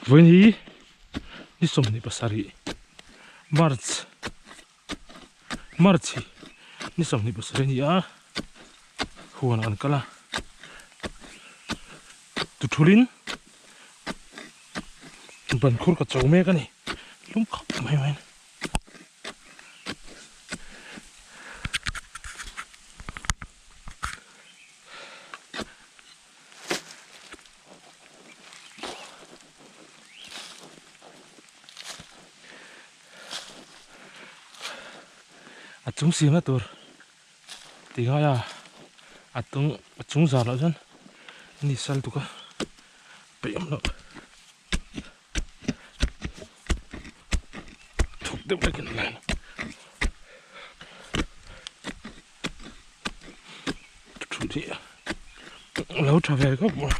Vawiin hi ni 27 March March hi ni 27 a ni a huan an kal a tuthulin ban khur ka cho mek a ni lum khawp mai mai. A chung siamna tur ti ngai a a tung a chung zar loh chuan ni sal tuk a peih awm loh thuk deuh hlek in a line a. Thu hi lo tha ve khawp mai.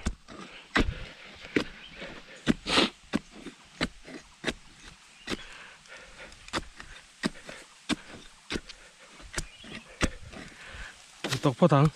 Tawk phawt ang.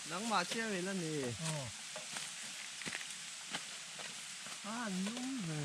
Nangmah chiang in a ni. A an lum ve.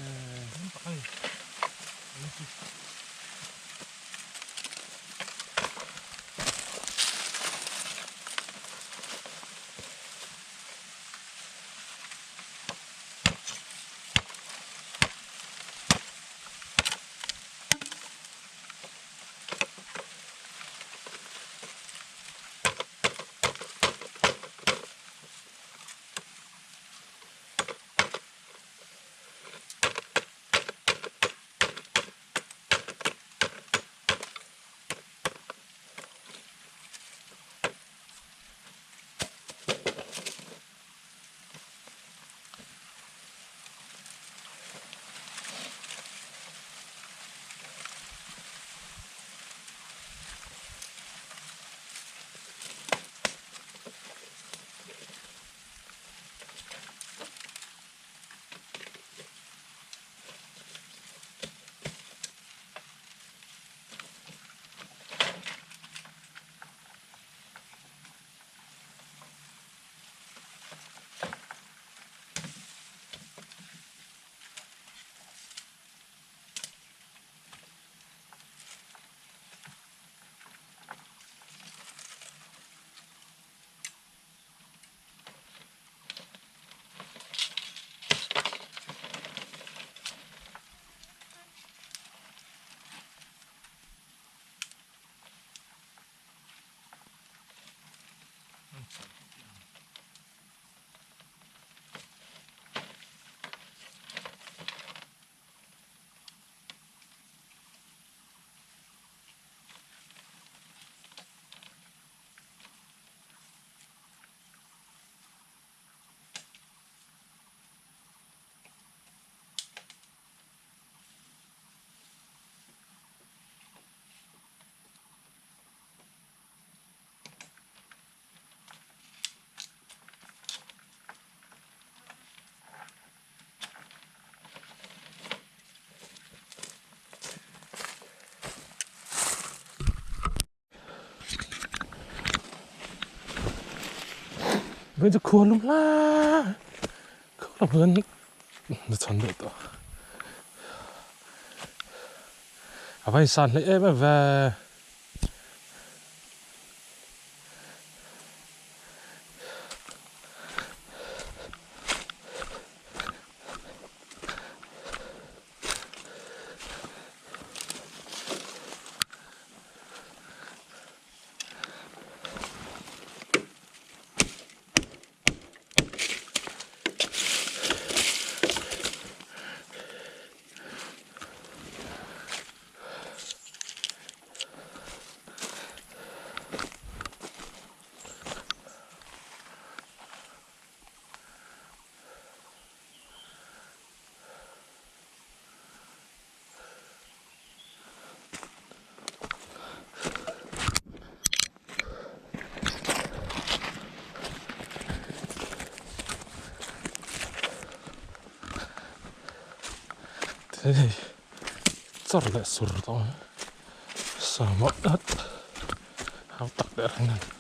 Hei chu khua lum hlai khua lam hian na chhan deuh tawh a va insan hleih em em ve. Hei char leh sur tawh ang sama at hau tak leh reng a ni.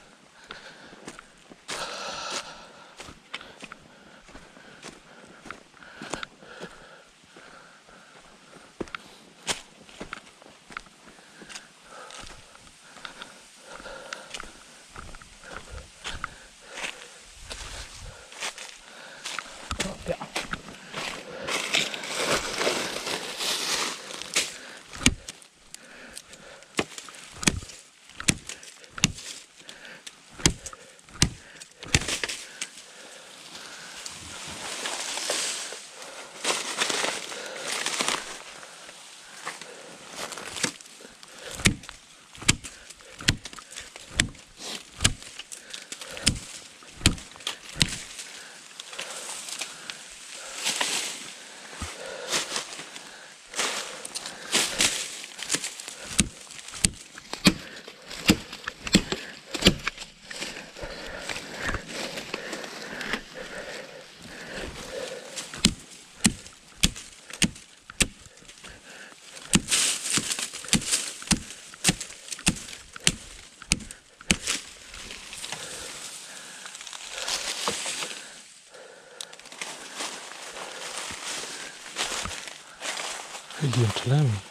Hei lian tha hle mai.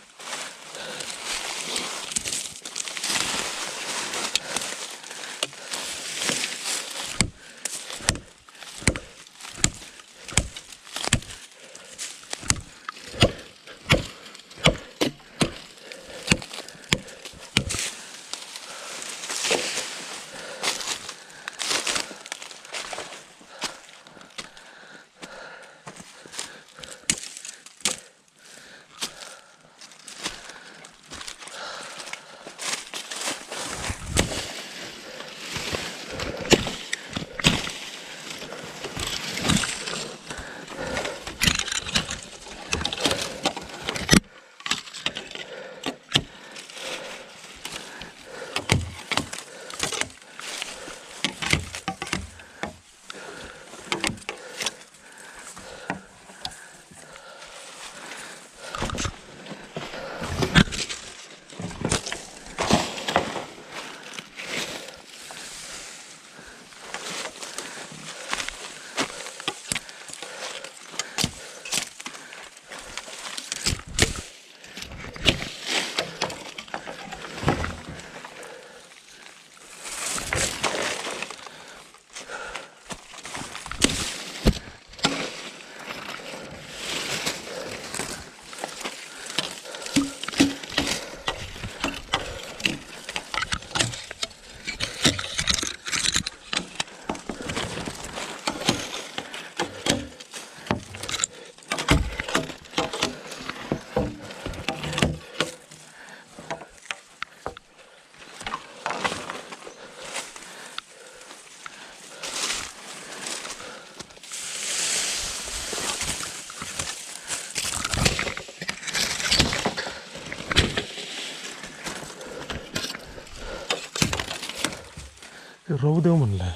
Ro deuh man le.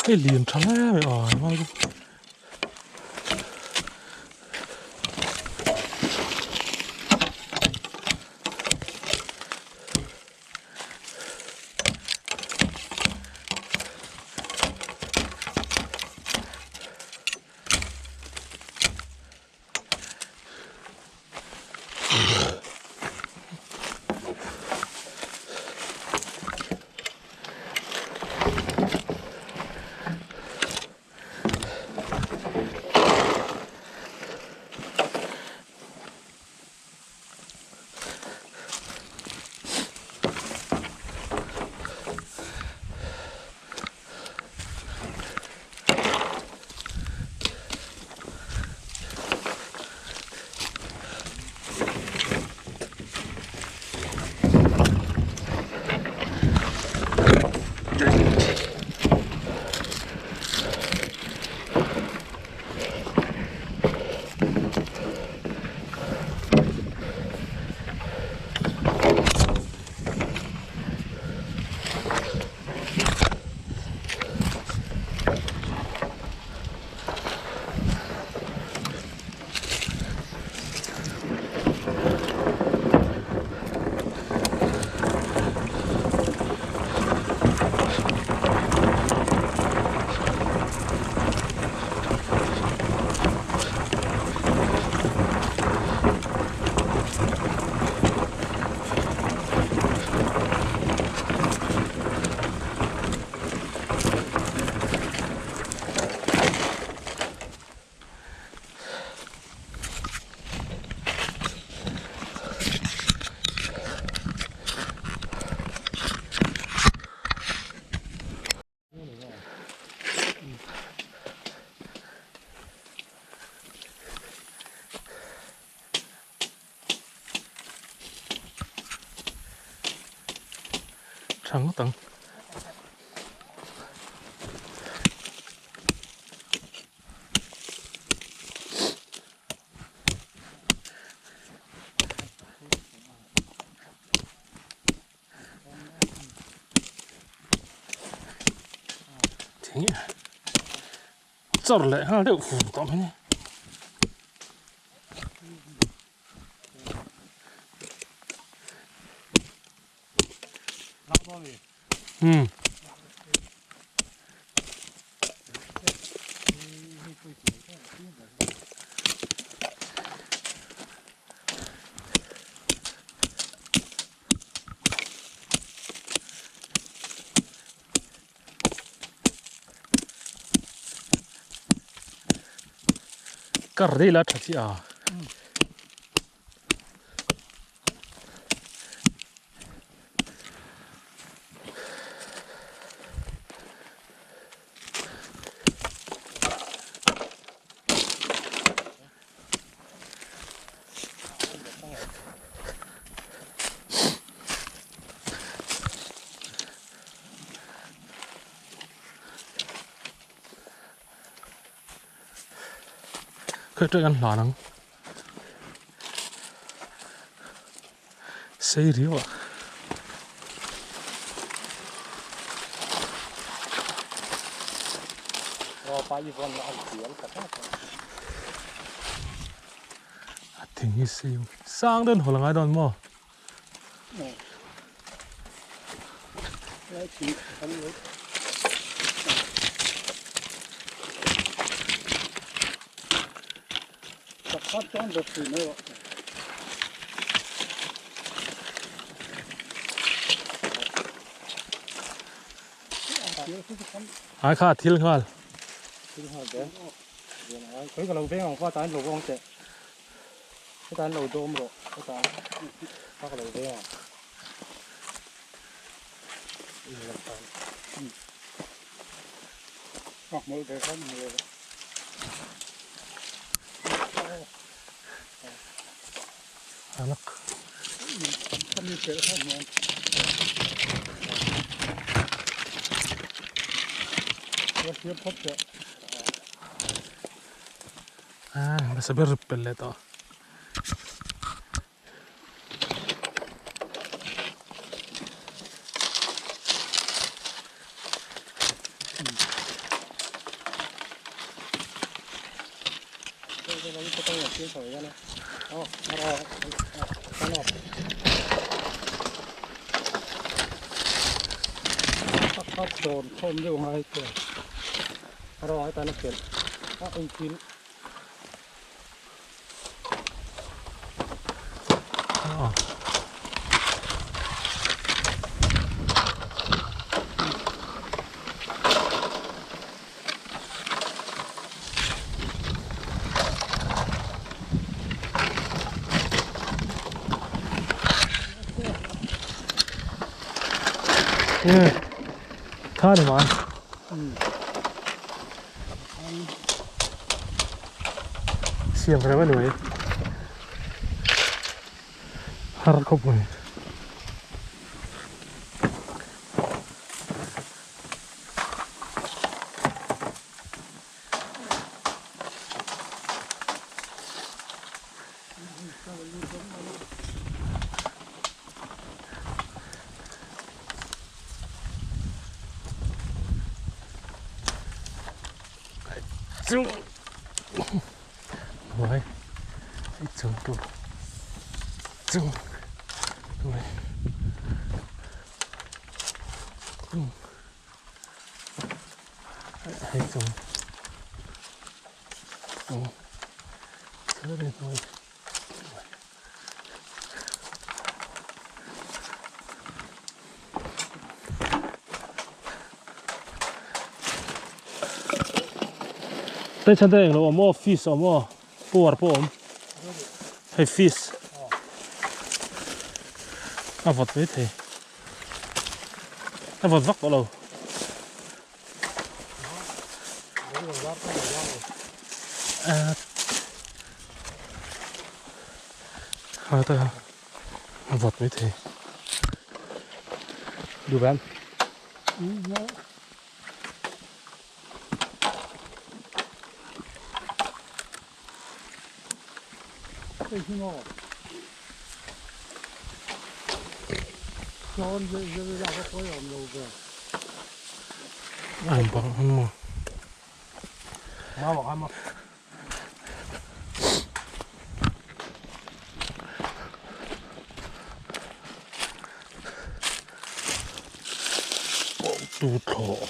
Hei lian tha hle mai a ngai chu. Tha ngawt ang. Thing chawr leh nghal deuh fur tawh mai ni. Hmm. Kar rei la tha chi a. Khơi trời ăn lò nắng Sei riu a. A thing hi sei sang dawn haw la ngai dawn maw? Ai kha thil nghal. Alak. Ah, basta ber pel leh tawh. Tha ni mai. Siam rem a ni mai. Har khawp mai. Chung Hnuai i chung tur chung hnuai chung hei chung chung hnuai. Tei chhan te englo awm aw fish awm aw puar pawh awm hei fish a vawt mai thei a vawt vak tawh lo. Ha ta a vawt mai thei Được không? An bang han maw. Tu thlawh.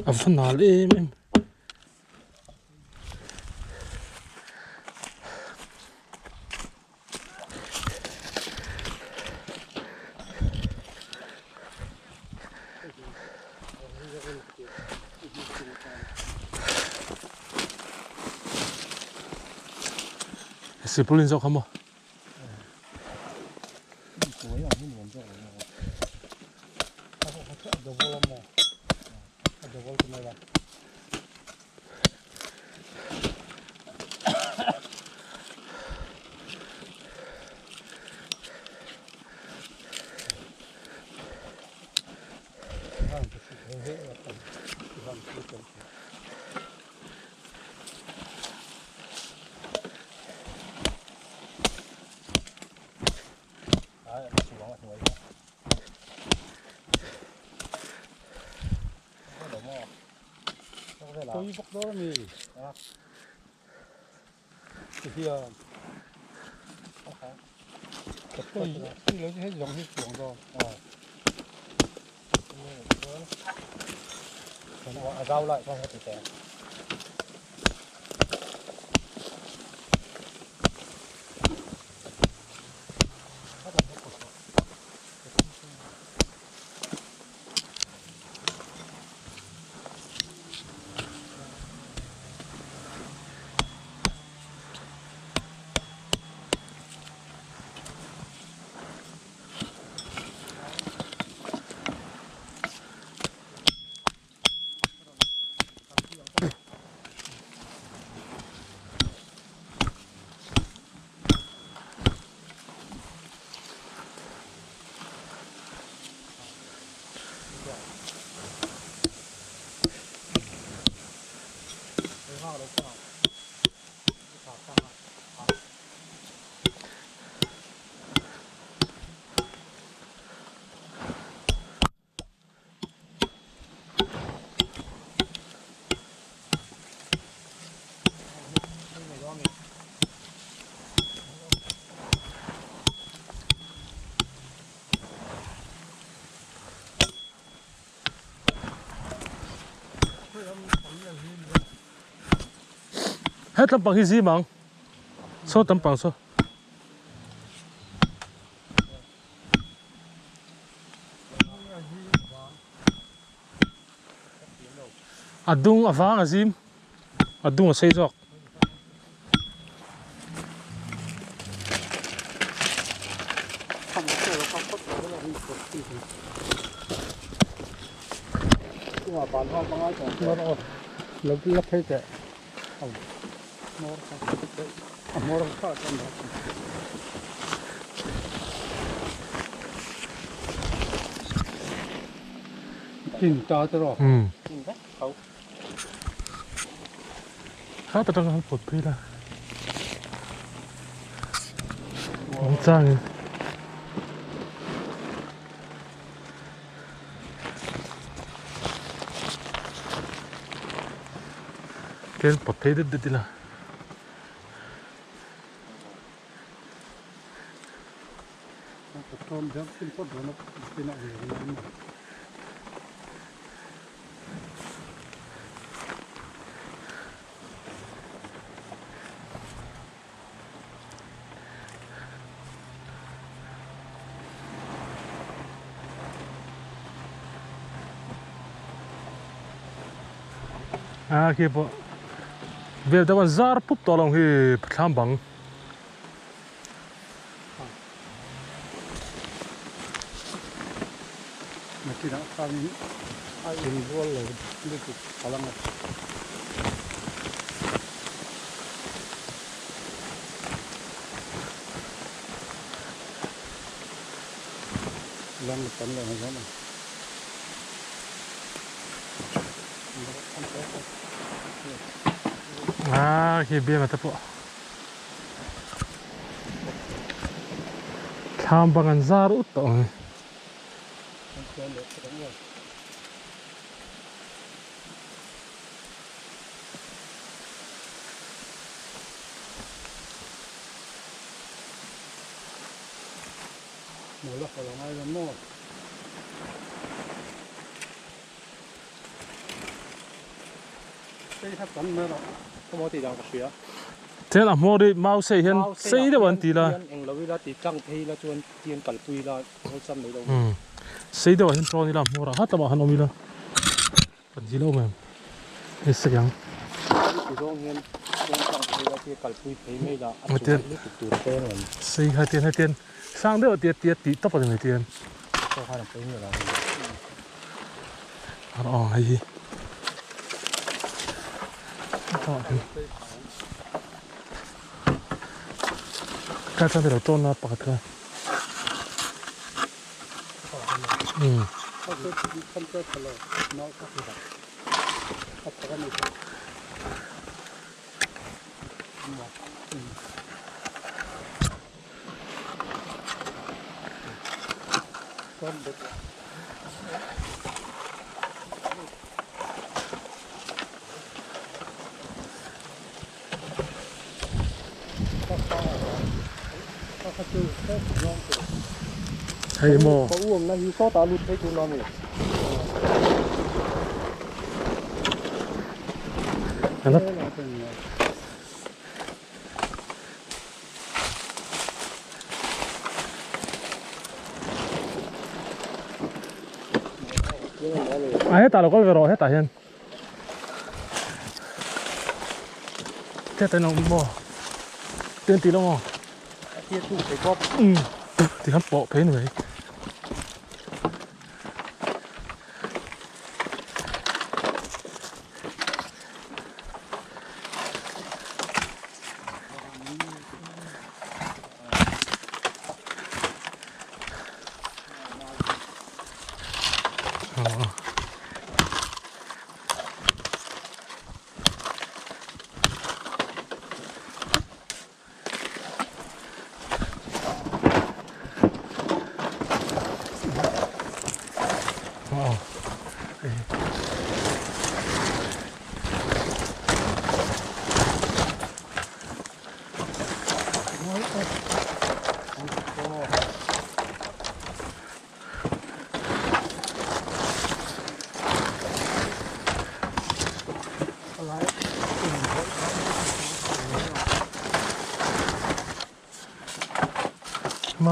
A va nal em em. Silpaulin zawk kha maw? Het lampang hi zim ang. Saw tampang saw. A dung a vang a zim. A dung a sei zawk. Umm. Kha ta tang han pawt phei la. Awm changin. Tlem pawt phei det det ila. A khi pawh vel deuh a zar pup tawh lo ang hi thlam bang. Nakinah khanin a inrual lo lutuk palh ang a. Lang tam lo ang zawm ang. Ah khi biang ata pawh. Thlam bang an zar ut tawh ang e. Chuan a hmawr hi mau sei hian sei deuh an ti la. Sei deuh ah hian ṭawn ila a hmawr ah hat lamah han awm ila kan ti lo mai hei sei ang. Sei kha tian hetian sang deuh tia tia tih tawp a ni mai tian. Aw hei hi. Ka chuan tilo tawn la pakhat kha. Um. Hei maw. A hetah lo kal ve rawh hetah hian hetah hian a awm maw ten tih lo maw ti khan pawh phei ni mai.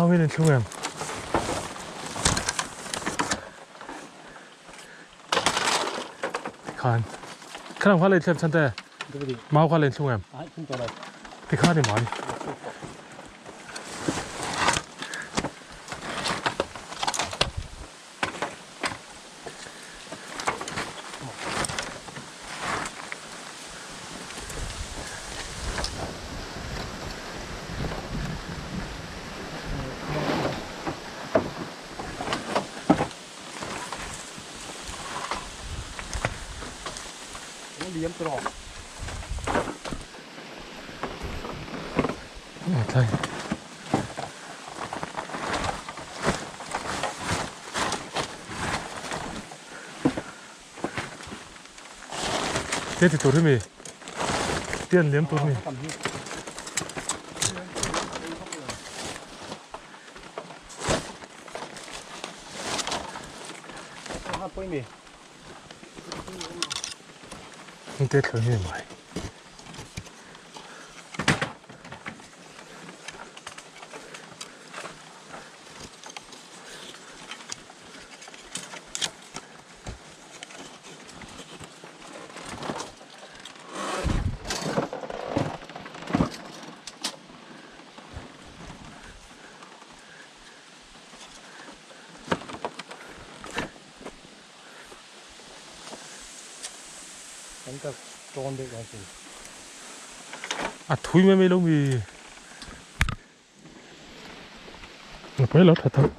Mau in thlung em? Tikhan. Khalam kha len thlem chhan te. Mau kha len thlung em? Tikhan ni mai. Tlai. Te ti tur hi mi tian liam tur mi. Te thlui mi mai. A thui mai mai lo mi. Nó phải lót thật thôi.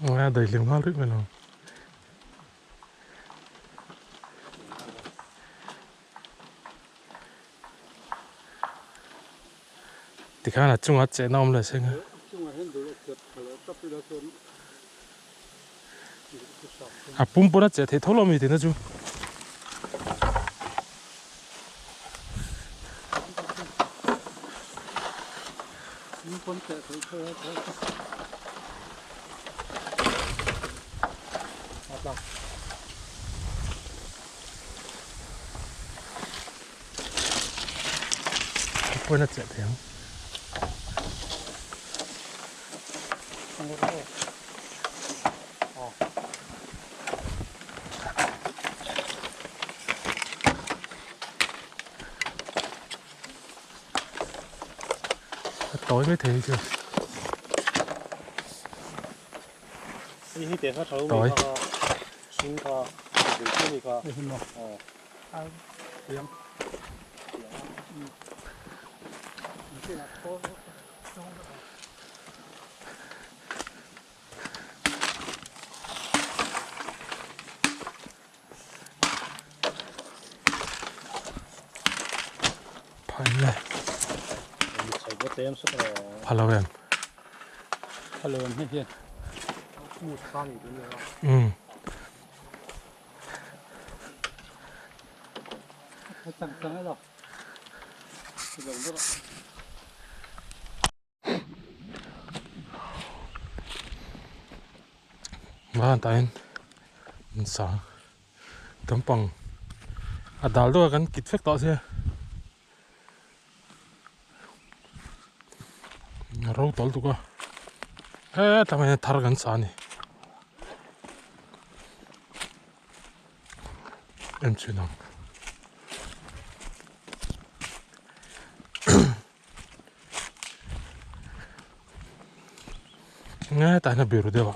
Nga daihlim nghal rih mai lo. Tikhan a chungah chehna awm leh seng a. A pum pawn a cheh theih tho lo mi tihna chu. Pawn a cheh thei ang. A tawi mai thei hi chu. Tawi. Phalo em. Phalo em hei hian. Um. Van tain an sang lampang a dal deuh a kan kit vek tawh sia a ro tawl tuk a hetah hian thar kan sa a ni em chhin ang. Nge tah hian a biru deuh a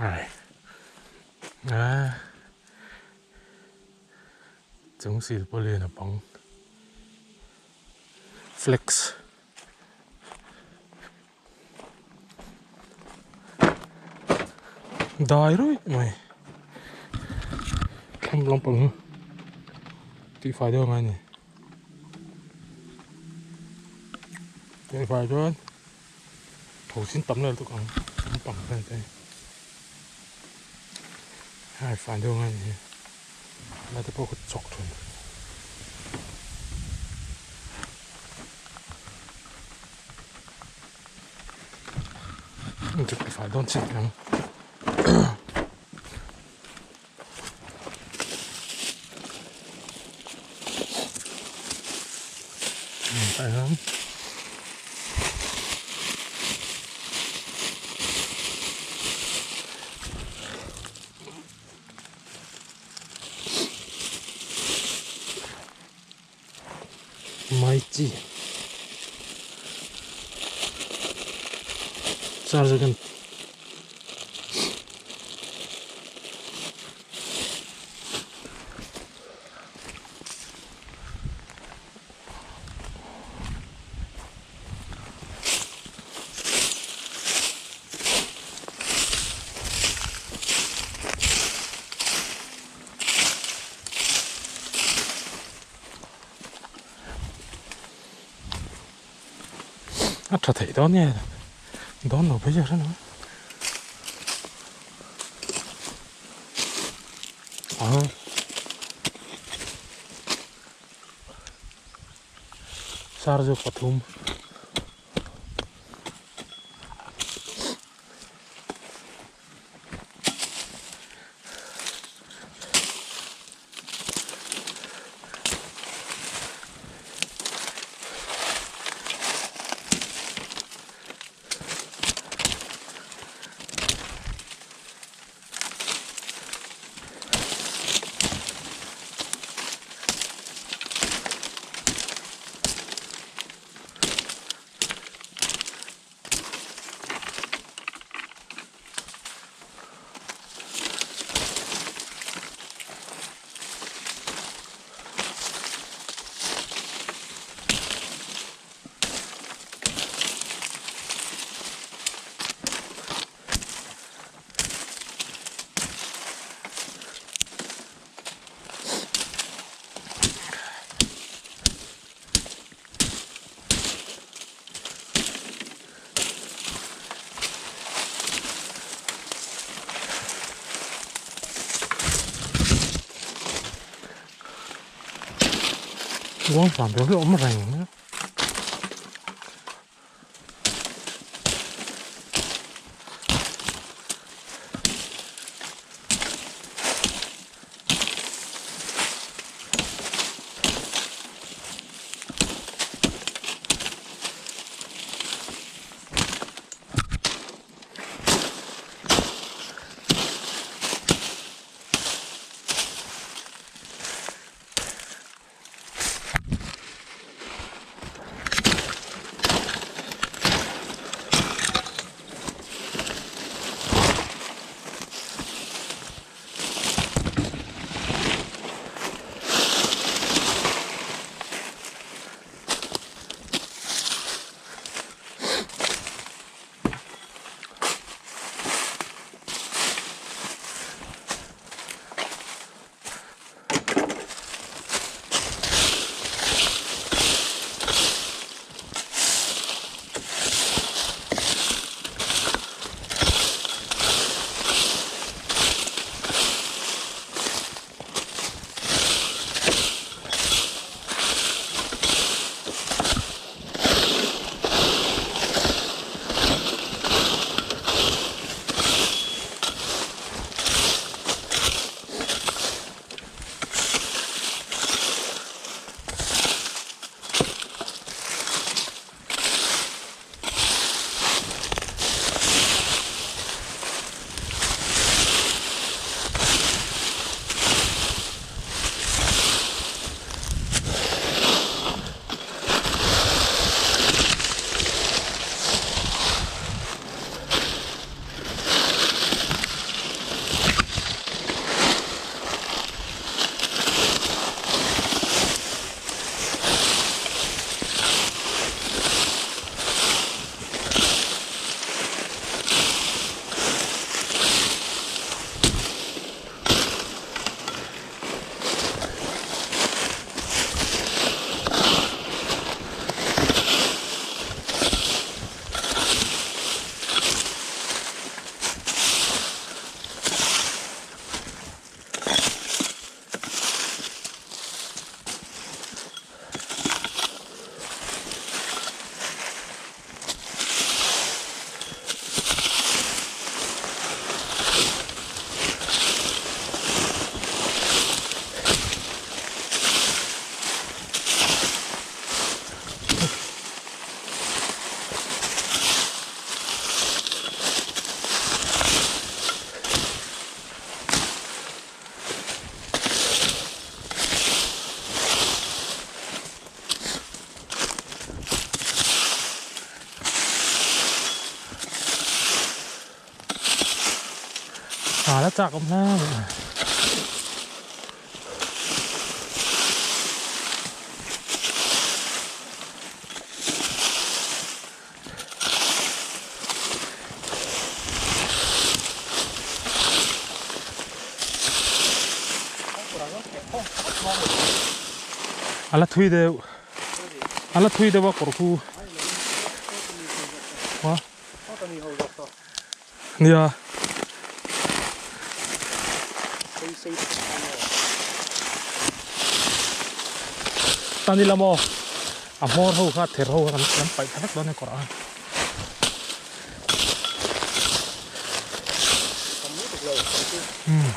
ai a. Chung silpauline a bang flex dai ruih mai thlam lampang tihfai deuh angai a ni tihfai chuan tho sin tam leh lutuk ang lampang vel te hi fai deuh angai a ni. Lai te pawh ka chawk thin. Tuk fai dawn chiah ang. Tại lắm. Mai chi charger kan A tha theih dawn nge dawn lo phei chu a hre lo a. Sar zawk pathum. Uang hram ber hi a awm reng mai a. Hal a chak awm hle mai. A la thui deuh a la thui deuh a kawr khu nia. Tan ila maw a hmawr ho kha ther ho kha kan kan paih thla vek dawn a kawrah khan. Umm.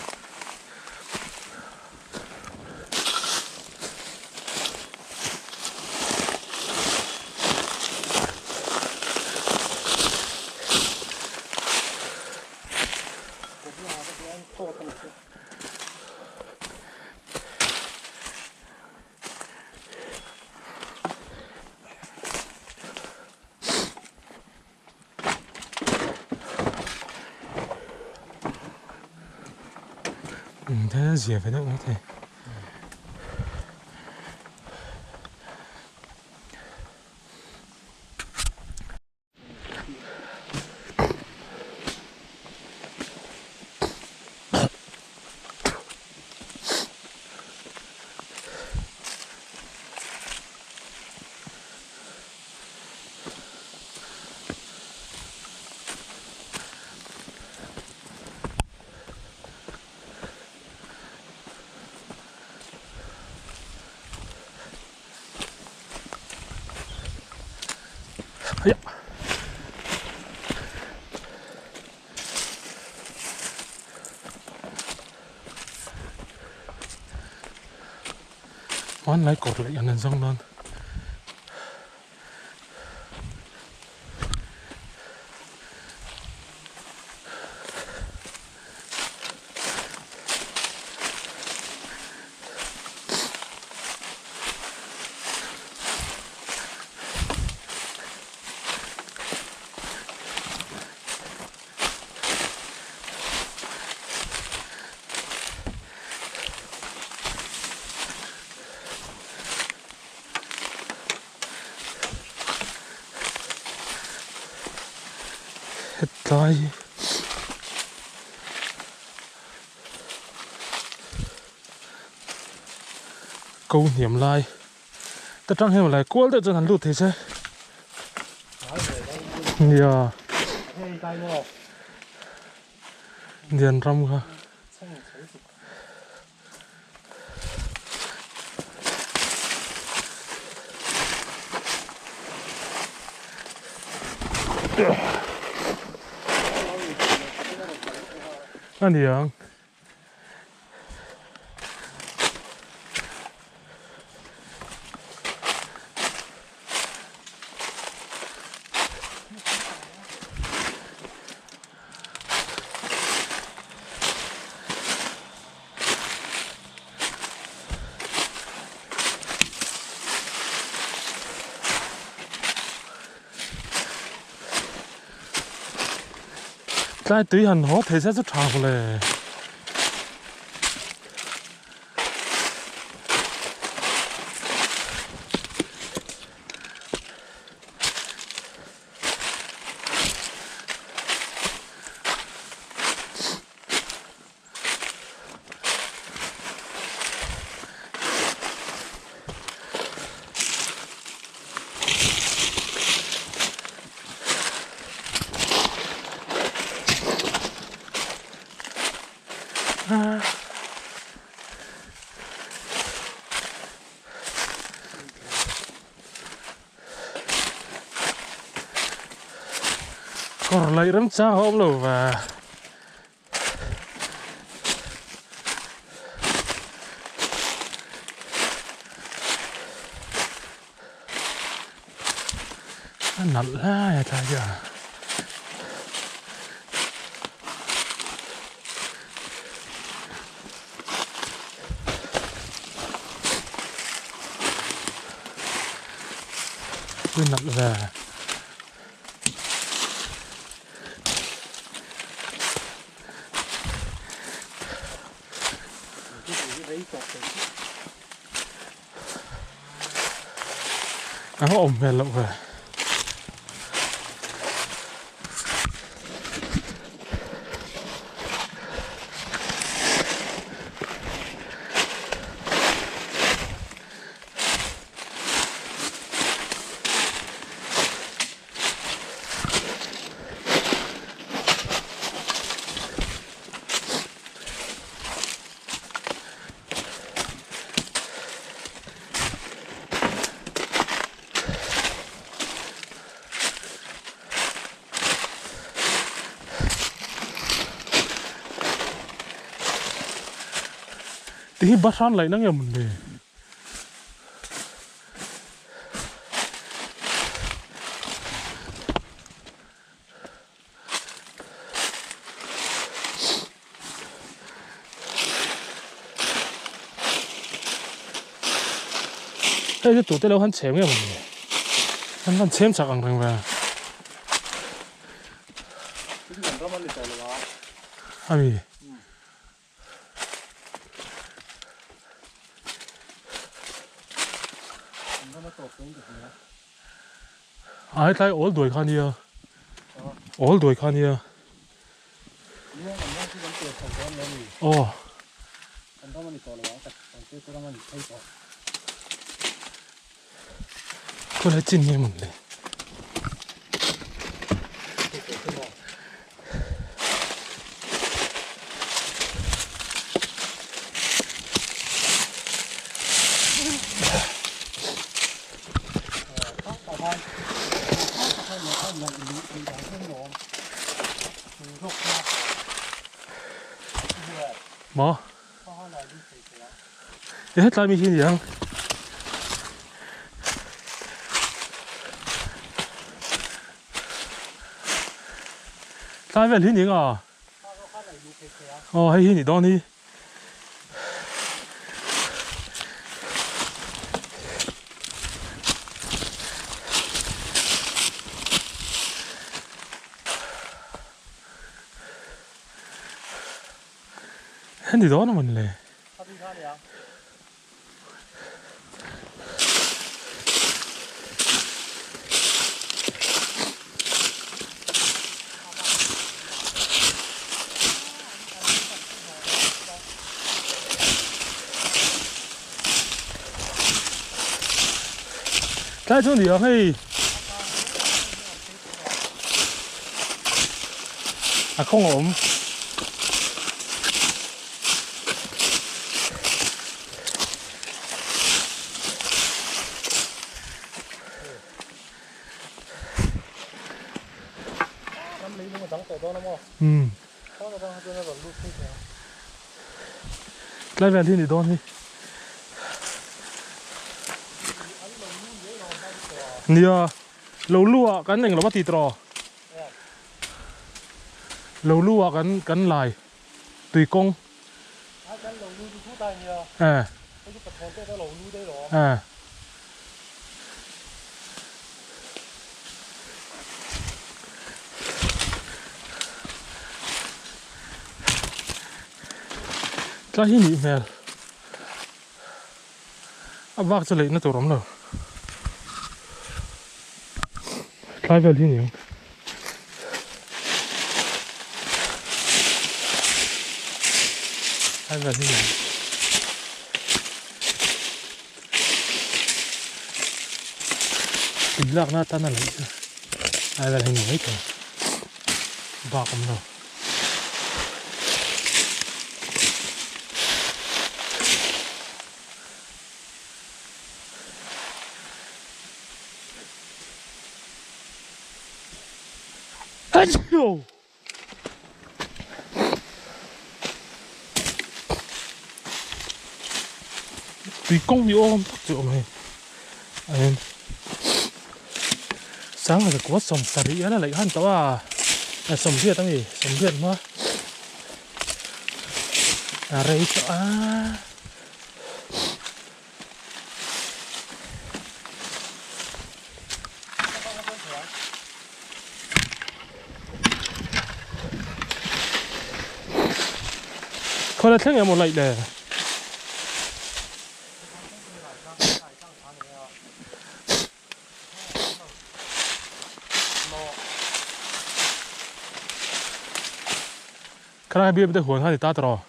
Thế zia ve deuh maithei. Aiah. Hmanlai kawr leh an zawng dawn. Hetlai hi ko hniam lai ta tang hian lai kual deuh chuan han lut thei se nia lian ram kha. A ni ang. Tlai tui han haw thei se chu tha hle. Kawr laih remchang a awm lo va. A nalh hlai a tlai a. Pui nalh ve. A va awm hmel loh ve. Ti hi bahran laih na nge mawn le? Hei chu tute lo han chhem nge mawn le? An han chhem chak ang reng ve. Ami. A hetlai awl duai kha nia awl duai kha nia aw khawlai chin nge mawn le. Maw? E hetlai mi hi ni ang. Tlai vel hi ni ang a. Aw hei hi ni dawn hi. Heni dawn a mawn le. Tlai chu ni ang hei. A khawng a awm. Umm. Tlai vel hi ni dawn hi. Nia lo lu ah kan englo a ti tawh. Lo lu ah kan kan lai tui kawng. Eh. Eh. Tlai hi nih hmel. A bak chu leihna tur awm lo. Tlai vel hi ni ang. Tlai vel hi ni ang. Tui lakna atan a laih chu tlai vel hi ni mai thei. Bak awm lo. Tui kawng ni awm tak chu a awm hei a en sangha zakua sawmsarih a la laih han tawh a a sawmriat a ni sawmriat hma a rei tawh a. Khawi la thleng emaw laih le. Khalai bial te huan kha ni ta tawh.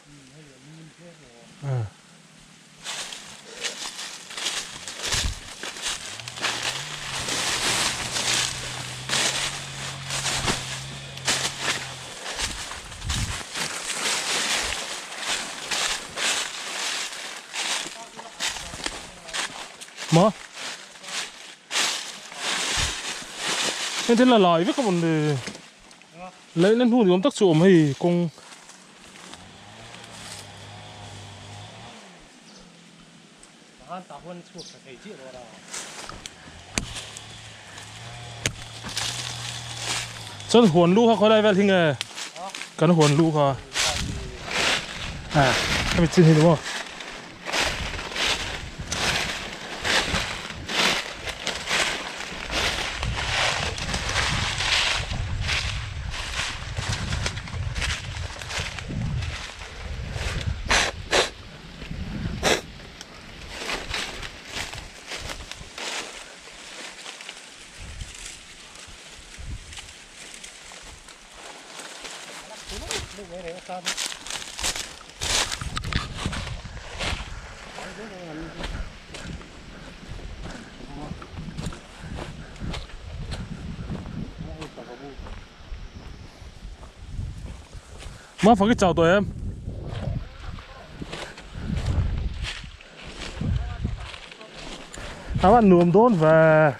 Maw? Heng thil la lai vek a mawn le. Laihna hnu ni awm tak chu a awm hei kawng. Chuan huan lu kha khawilai vel hi nge kan huan lu kha hemi chin hi ni maw. Má phá cái chào tụi em À bạn nuông đón về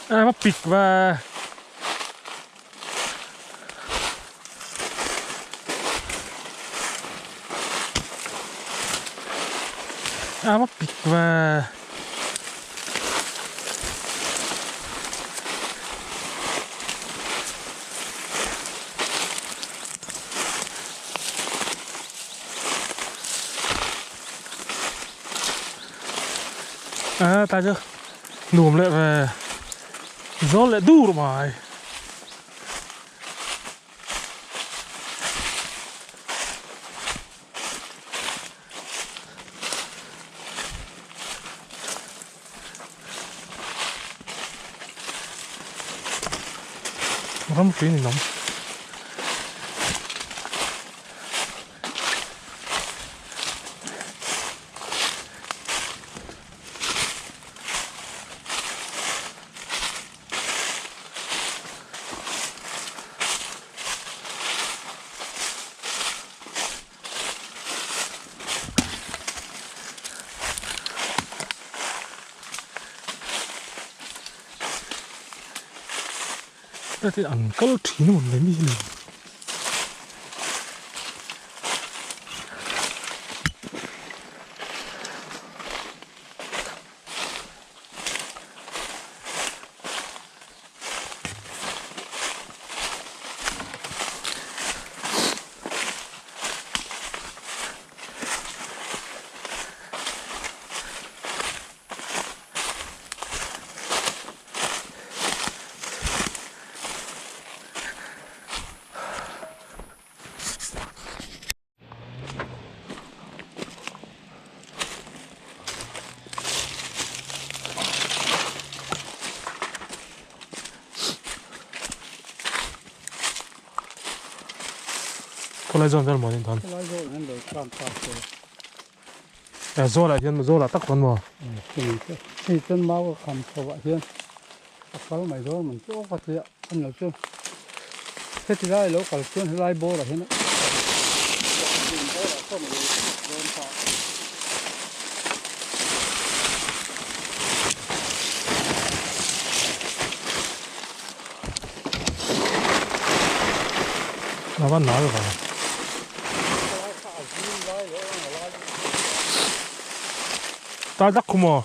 À, bắt bịt và À bắt bịt và À ta chưa nuam leh ve zawl leh dur mai. Ram hrui ni nawm. Heti an kal thin a mawn le mi hi ni. Khawlai zawn vel maw ni dawn? Khawlai zawn hian lo tlan ta se. Eh zawlah hian zawlah tak chuan maw? Hei chuan mau a kham chho ah hian a kal mai dawn man chu awk a tia a ni lo chuan heti lai lo kal chuan helai bawr ah hian bawr ah sawn a lo dawn ta. A va nal va. Ta dak khu maw?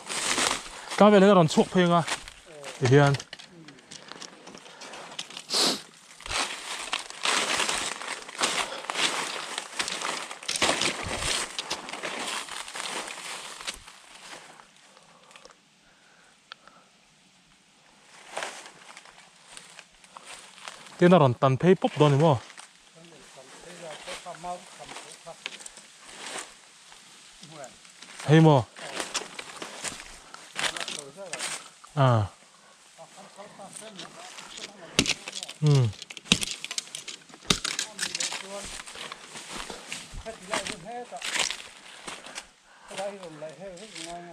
Ta vel hian a rawn chhuak phei ang a tihian. Tin a rawn tan phei pawp dawn ni maw? Hei maw? Ah. Umm.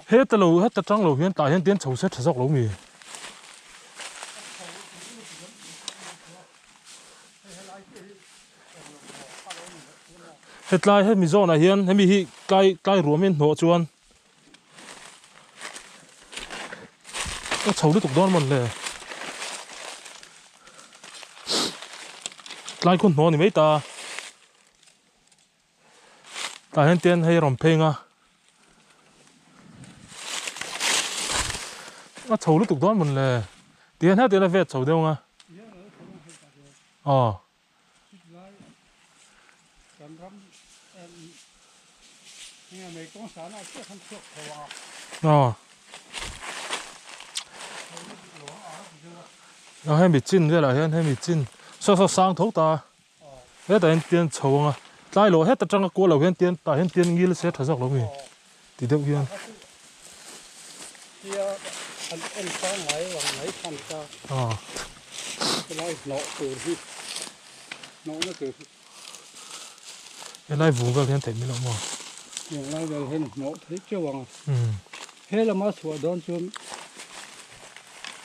Heta lo heta tang lo hian tah hian tian chho se tha zawk lo mi. Hetlai hemi zawnah hian hemi hi tlai tlai ruam hian hnawh chuan ka chho lutuk dawn mawn le. Tlai khu hnawh a ni mai ta. Tah hian tian hei a rawn pheng a a chho lutuk dawn mawn le tihian hetiang a vet chho deuh ang a aw. Aw a hemi chin velah hian hemi chin saw saw sang tho ta. Hetah hian tian chho ang a, tlai loh het atanga kual loh hian tian tah hian tian ngil se tha zawk lo mi ti deuh hian. Helai vung vel hian theih mai loh maw? Helai vel hian hnawh theih teuh ang a. Helama chhuah dawn chuan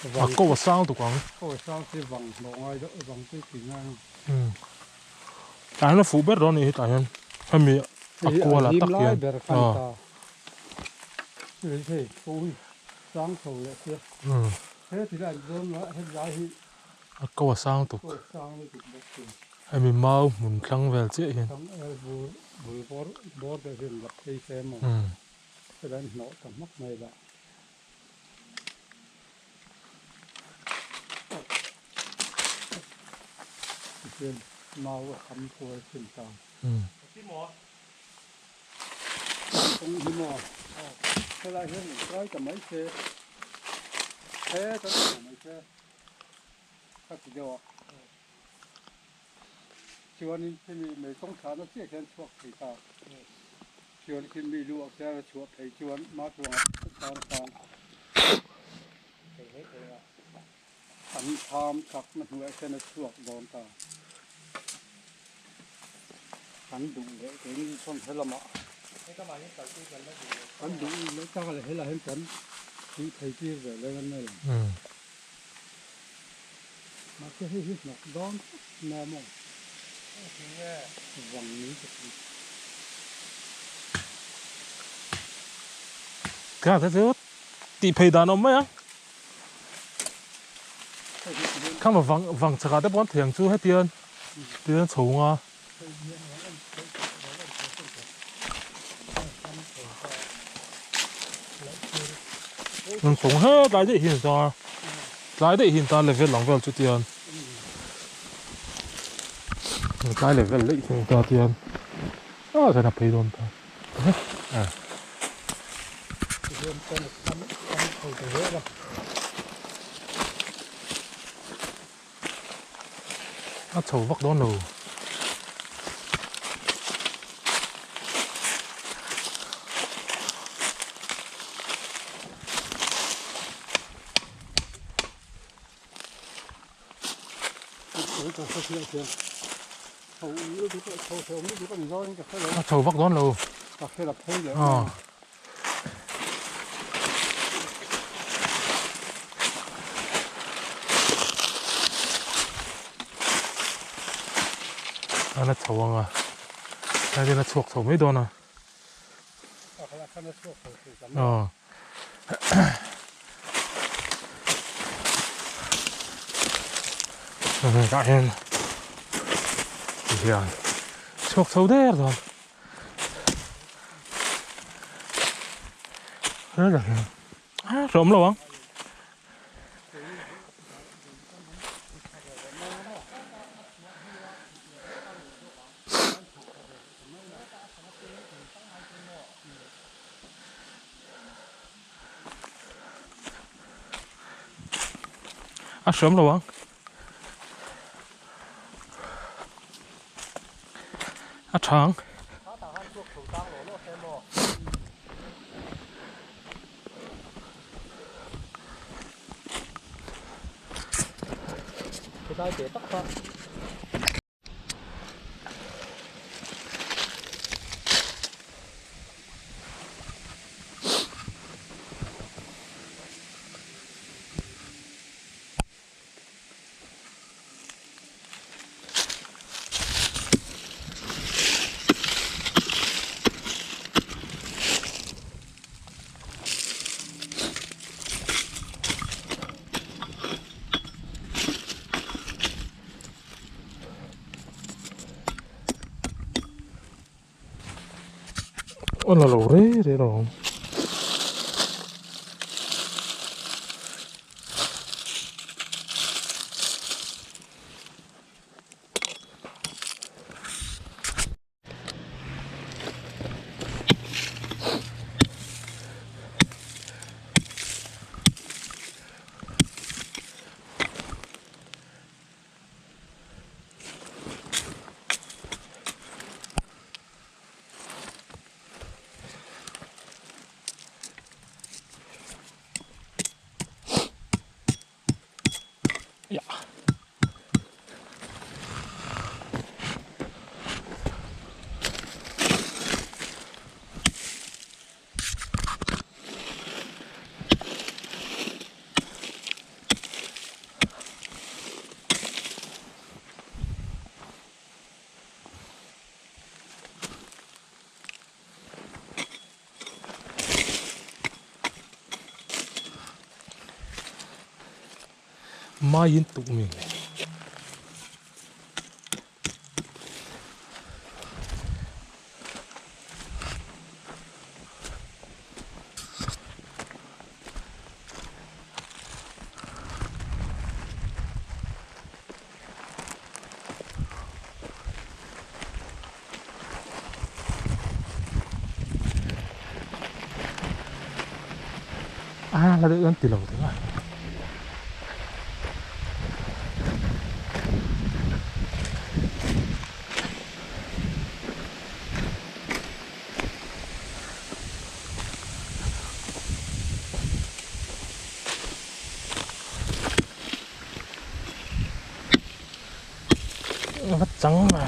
A ko a sang tuk ang. Ko a sang chi vang hnawh ngai deuh vang chi ti ngai ang. Tah hian a fuh ber dawn a nih hi tah hian hemi a kual ah tak hian. Ber khan ta. Hei ko hi sang chho leh sia. He thil an zawn la he lai hi. A ko a sang tuk. Ko a sang lutuk bawk si. Hemi mau hmun thlang vel chiah hian. Thlang el bur bul bawr bawr deuh hian lak phei se maw. Helai hnawh ta hmak mai lah. Tihian mau a kham kual thin ta. Kawng hi maw helai hian in try ta mai se he ta ta mai se ka ti deuh a chuanin khimi mei kawng thlahna chiah khian chhuak thei ta. Chuan khi mi lu ah khian a chhuah phei chuan Matuanga tan khan an tham chak na hnuaiah khian a chhuak dawn ta. Kan duh leh keini chuan helamah kan duh leh tak leh helah hian kan tih thei tir ve leng an nei ang. Mahse hei hi hnawk dawn tlat mai a maw? Vang ni ka ti. Ka te chu tih phei dan a awm mai a. Khang vang vang chakah te pawh an thei ang chu hetian tihian chho nga. An kawng he tlai daih hi an ta tlai daih hi an ta level ang vel chu tian tlai level daih hi an ta tian ah chuan a phei dawn ta ah. A chho vak dawn lo. A chho vak dawn lo. Aw. A la chho ang a tlai vel a chhuak chho mai dawn a aw tah hian tihian chhuak chho der dawn. Hreawm lo ang. A hreawm lo ang. A thang. A la lo re re lo. Ja. Mai in tuk mi. A la deuh an ti lo thei a. Va chang mà.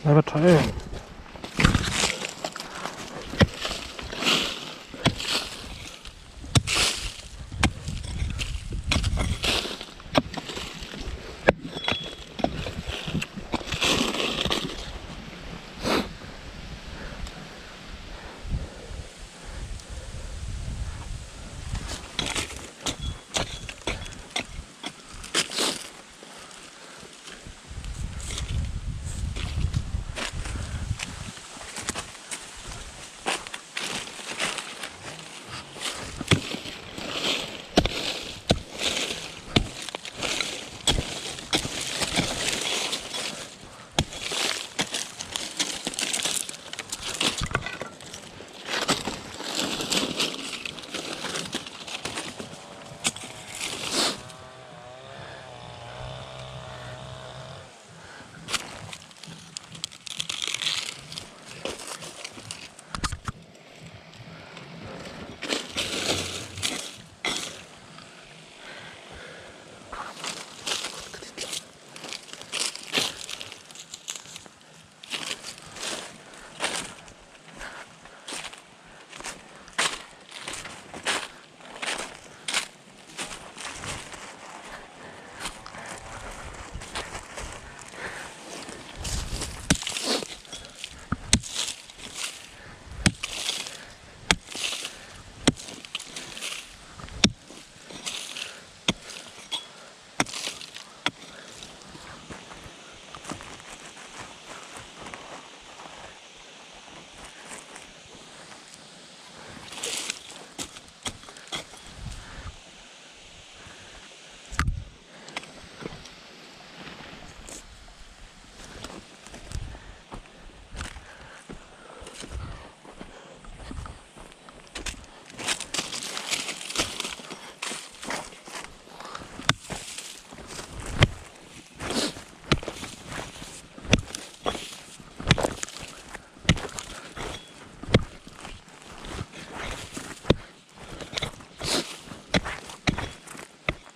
A va tha em.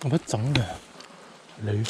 A va chang ve lei.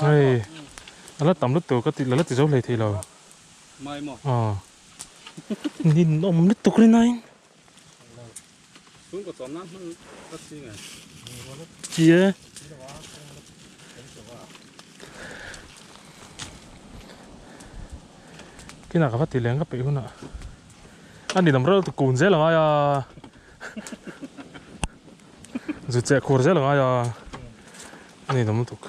Hei a la tam lutuk ka ti la la ti zo hlei thei lo aw ninawm lutuk rinaiin. Chia. Kinah ka va ti leng ka peih hunah a ni lam reuh lutuk kun zel a ngai a zu cheh khur zel a ngai a a ni lam lutuk.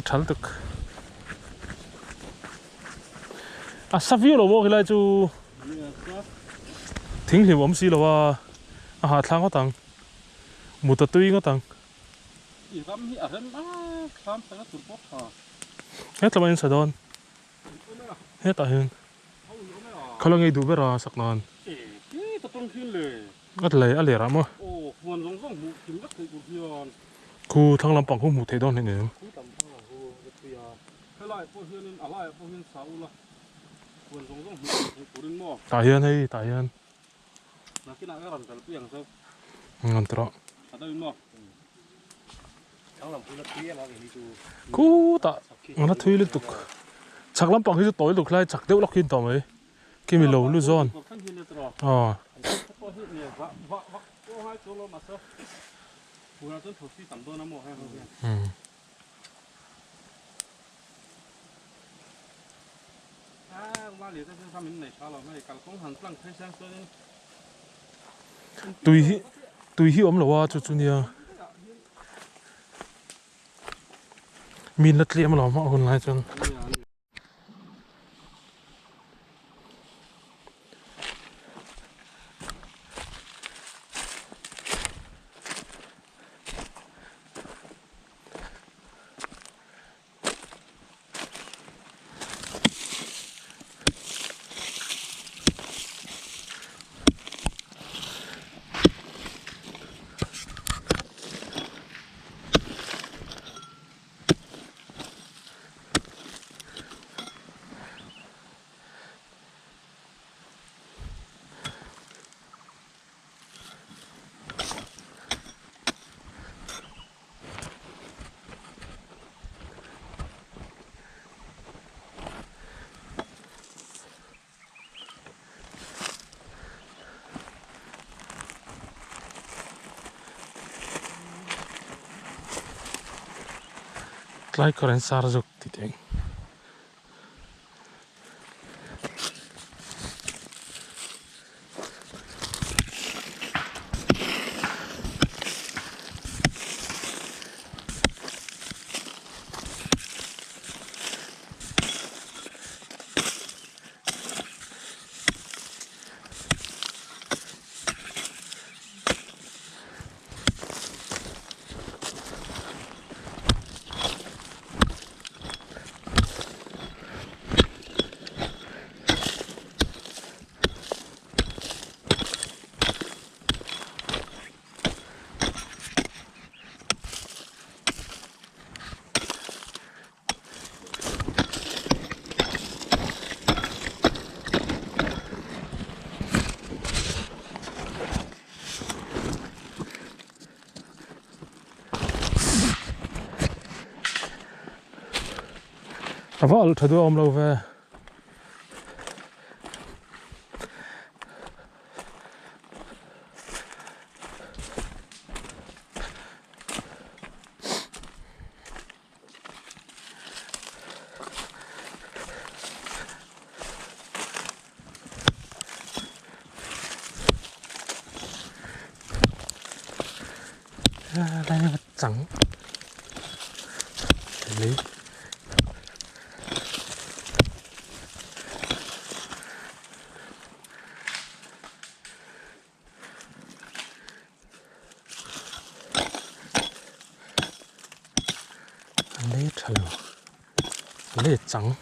A tha lutuk. A sa viau lo maw khilai chu thing hlim awm si lo a, a hahthlak ngawt ang. Mut a tui ngawt ang. I ram hi a rem a, thlam sanga tur pawh tha. Hetlama in sa dawn. Hetah hian khaw la ngei duh ber a sak nan. A lei a ler ah maw. Khu thlang lampang khu hmuh theih dawn hleih nem. Tah hian hei tah hian. Ngan tawh. Khutah an la thui lutuk chhak lampang hi chu tawi lutuk hlai chak deuh lawk hi an tawh mai kimi lo lu zawn aw. Tui hi tui hi awm lo a chu chu nia min la tlem alawm a hun lai chuan. Tlai kawr an sar zawk ti teh ang. A va alh tha duh awm lo ve. Chang lấy Lei tha lo lei chang.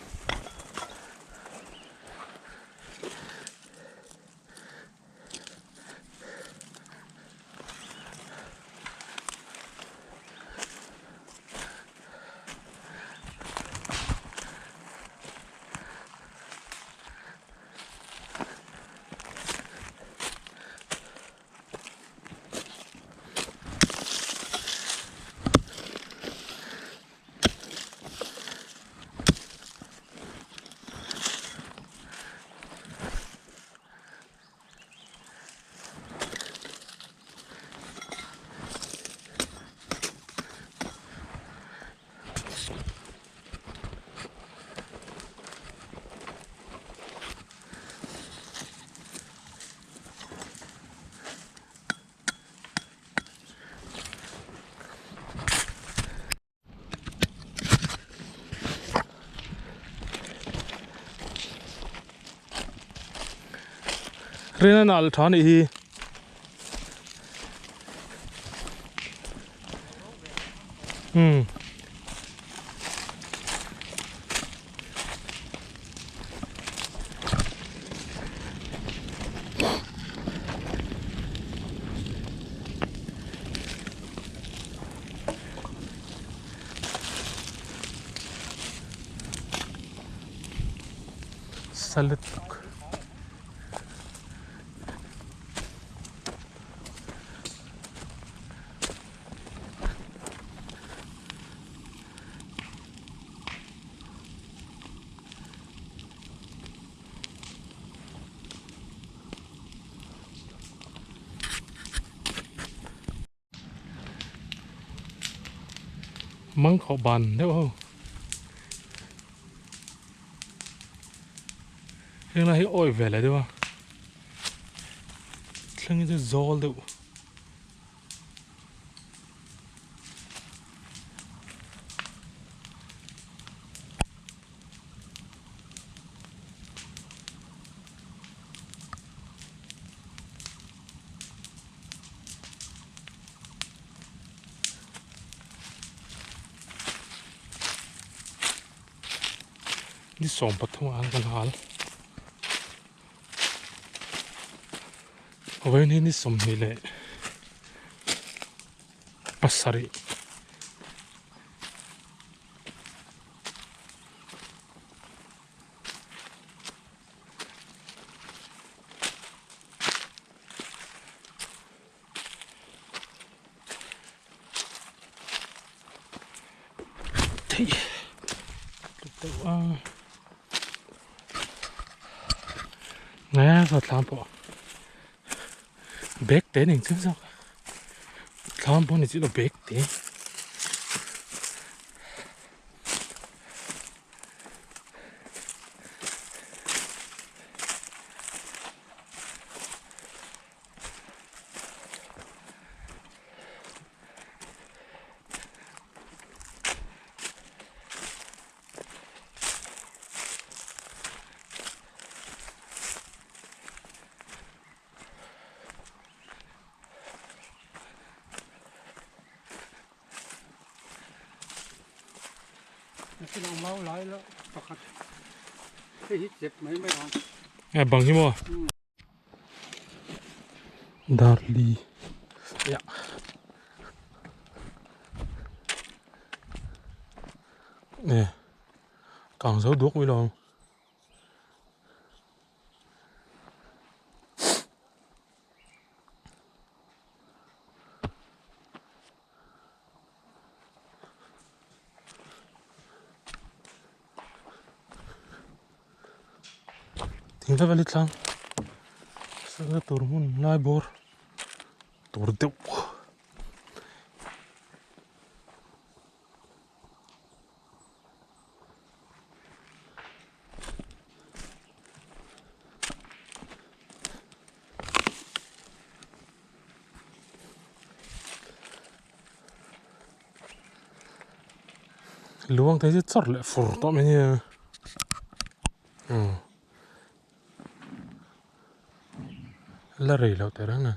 Rin a nal tha nih hi. Hmm. Salut tuk. Măng khawh ban deuh ho. Heng lai hi awi ve leh deuh a. Thleng hi chu zawl deuh. Ni 13 ah an kan hal. Vawiin hi ni 27. Theih deuh a nge saw thlam pawh bag te ning chiang zawk thlam pawh ni chiah lo bag te. Bang hi maw? Darli ya nè càng dấu đuốc mới lòng Thing vek a li tlang sanga tur hmun lai bawr tur deuh. Luang te hi chawr leh fur tawh mai nia umm la rei loh teh reng a.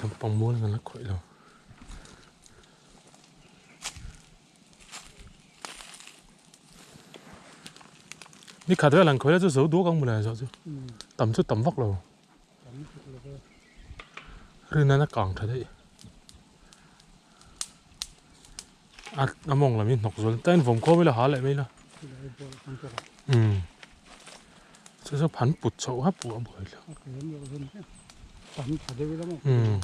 Lampang mual ngan a khawih lo. Ni khat vel an khawih la chu zo duak ang mawle zawh chu. Tam chu tam vak lo. Rin a kang tha daih. A a mawng lam hi hnawk zual tain vawm khawm ila ha leh mai ila. Umm. Chu chu phan put chhoh hap pawh a buai lo. Umm.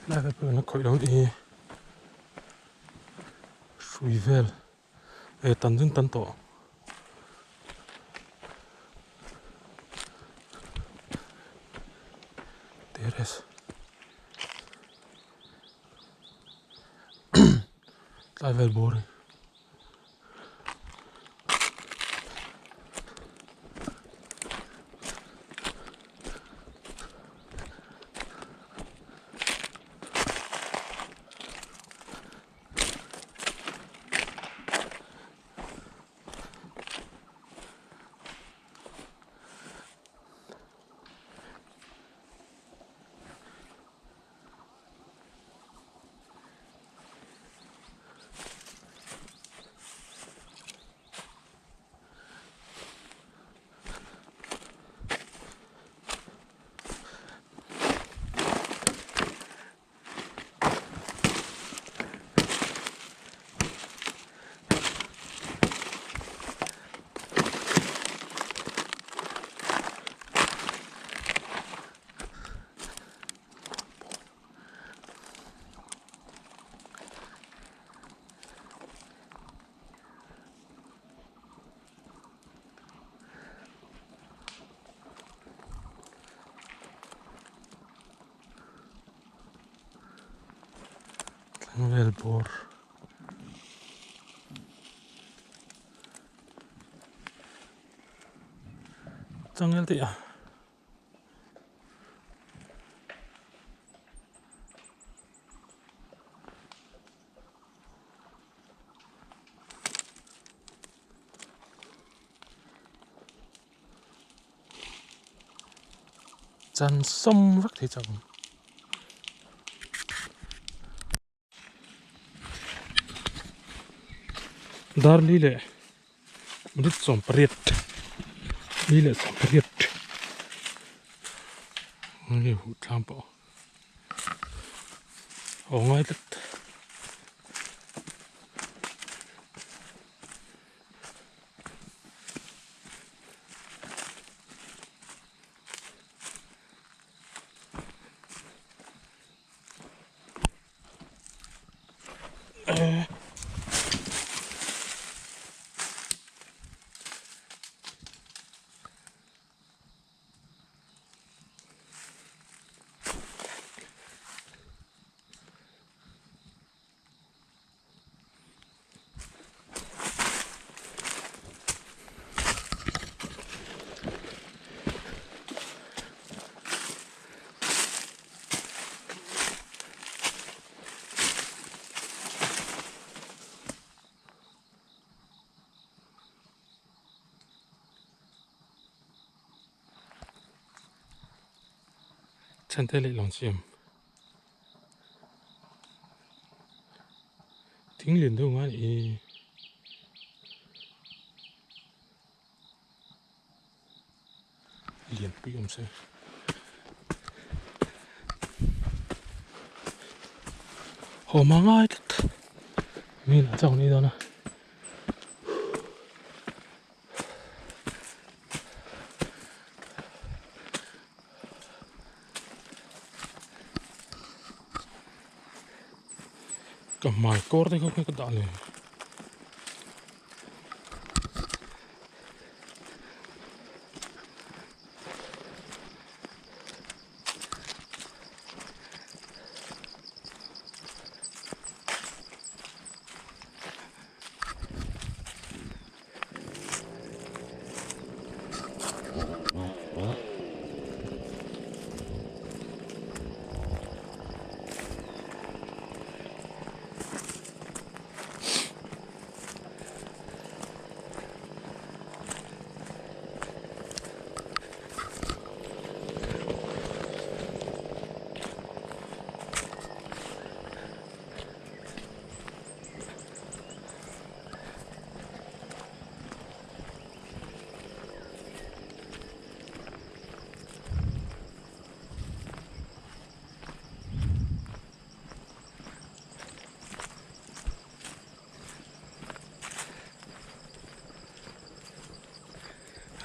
Lai te pawh an la khawih lo ni hrui vel e tan zun tan tawh. Terrace tlai vel bawr hi. Thleng vel bawr. Changel tih a. Chan sawm vek thei chak ang. Darli leh minute 18 li leh 18 nge huh tlang pawh aw ngai tlat. Chante leh lang siam. Thing lian deuh ngai i. Lian pui awm se. Haw ma ngai tlat. Mi lah chauh ni dawn a. Ka hmai kawr te kha ka dah leh.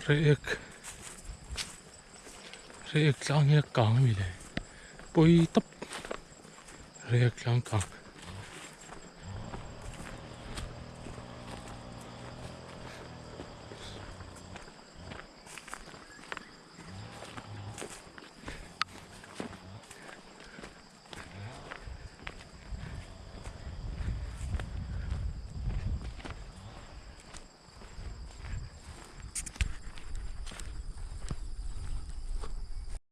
Reiek Reiek tlang hi a kang a mi le pawi tawp Reiek tlang kang.